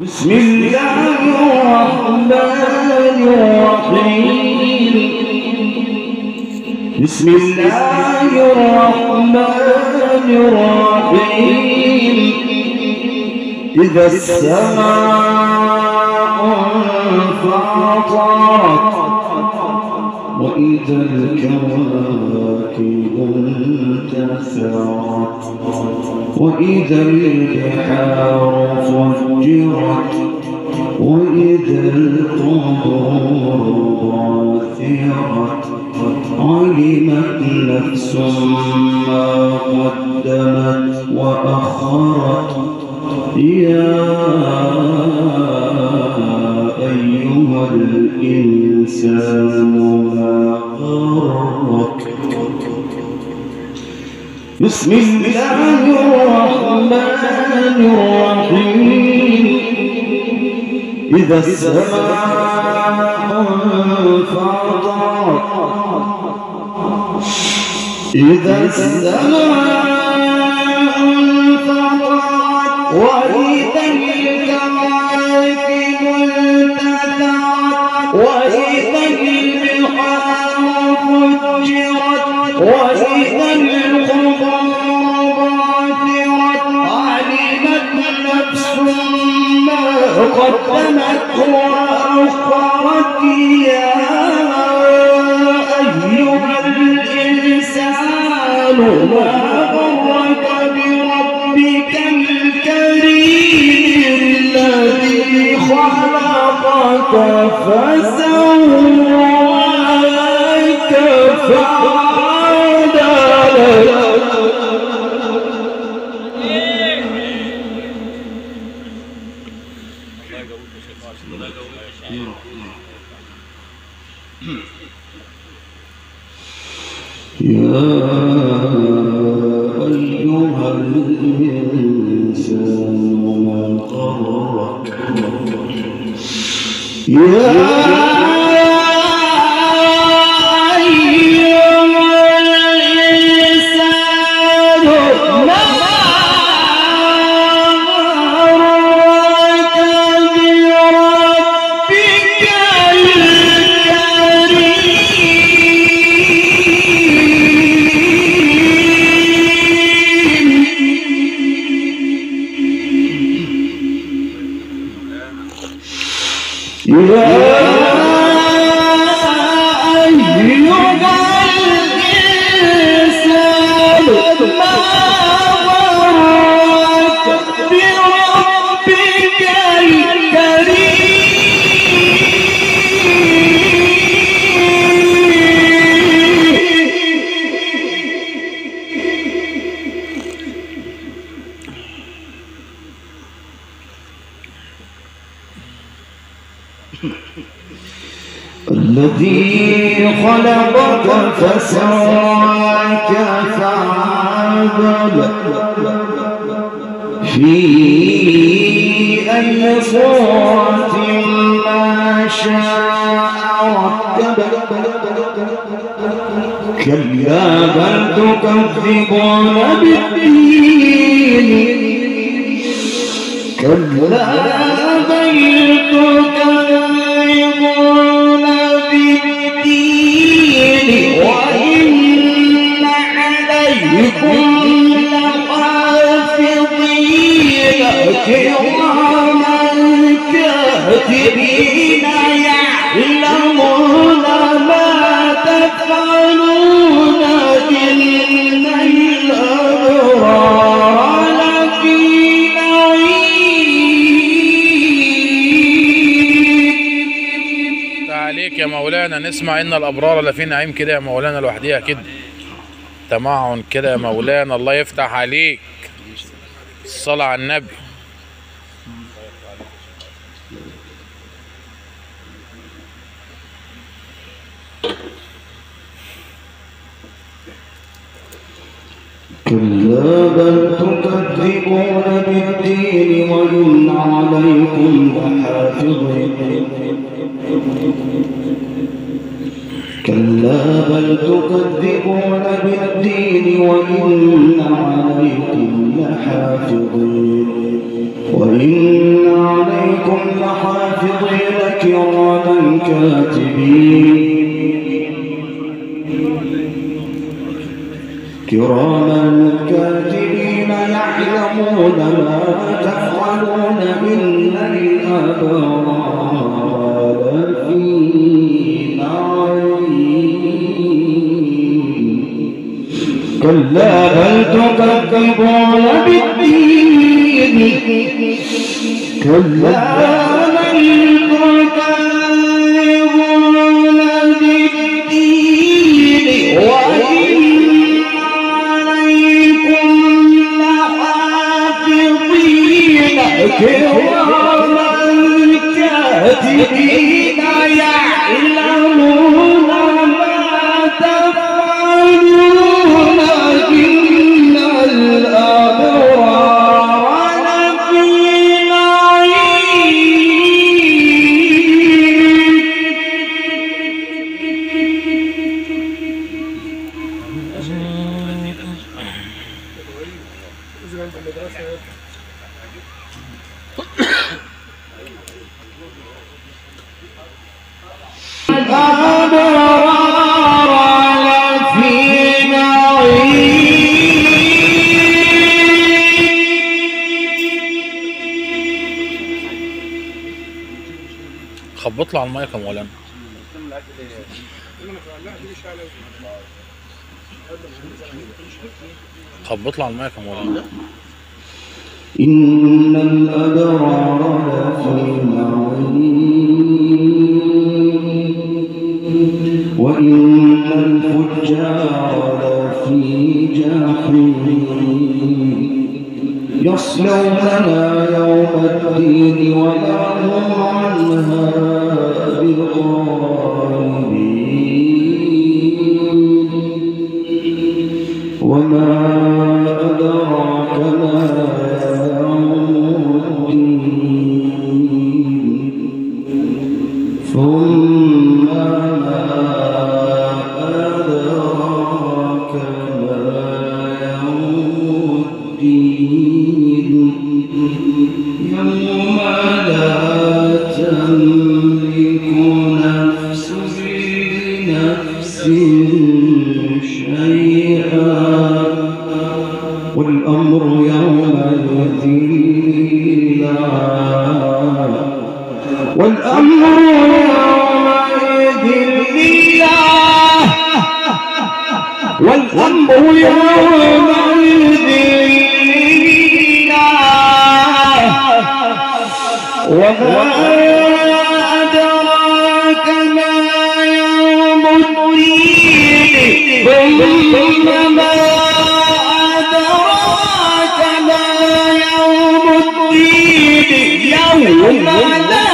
بسم الله الرحمن الرحيم. بسم الله الرحمن الرحيم. إذا السماء انفطرت وإذا الكواكب انتثرت وإذا البحار فجرت وإذا القبور بعثرت علمت نفس ما قدمت وأخرت. يا أيها الإنسان ما غرك. بسم الله الرحمن الرحيم. إذا السماء انفطرت إذا السماء انفطرت وإذا الكواكب انتثرت وإذا البحار فجرت وإذا القبور بعثرت علمت نفس ما قدمت وأخرت. يا أيها الإنسان ما غرك بربك الكريم الذي خلقك فسواك فعدلك. يا أيها الإنسان ما غرك. يا أيها الإنسان ما غرك بربك الكريم. يا أيها الإنسان ما غرك بربك الكريم. الذي خلقك فسواك فعدلك في أي صورة ما شاء ركبك. كلا بل تكذبون بالدين. كلا بل تكذبون بالدين وإن عليكم لحافظين كراما كاتبين يعلمون ما تفعلون. إن الأبرار لفي نعيم. عليك يا مولانا، نسمع ان الابرار لفي نعيم كده يا مولانا لوحديها كده، تمعن كده يا مولانا، الله يفتح عليك. الصلاة على النبي. كلا بل تكذبون بالدين وإن عليكم لحافظين. كلا بل تكذبون بالدين وإن عليكم لحافظين. وإن عليكم عليكم لحافظين كراما كاتبين كراما كاتبين يعلمون ما تفعلون إن الأبرار لفي نعيم. كلا بل تكذبون بالدين كلا بل تكذبون بالدين وإن عليكم لحافظين كراما كاتبين يعلمون ما تفعلون إن الأبرار لفي نعيم. الأبرار لفي نعيم. خبط له على المايك يا مولانا. خبط له على المايك يا مولانا. إن الأبرار لفي نعيم وإن الفجار لفي جحيم يصلونها يوم الدين وما هم عنها بغائبين. وما أدراك ما يوم الدين. ثم ما أدراك ما يوم الدين. يوم لا تملك نفس لنفس شيئا والأمر يومئذ لله والأمر يومئذ لله والأمر يومئذ لله. وما أدراك ما يوم الدين. ثم ما أدراك ما يوم الدين. يوم لا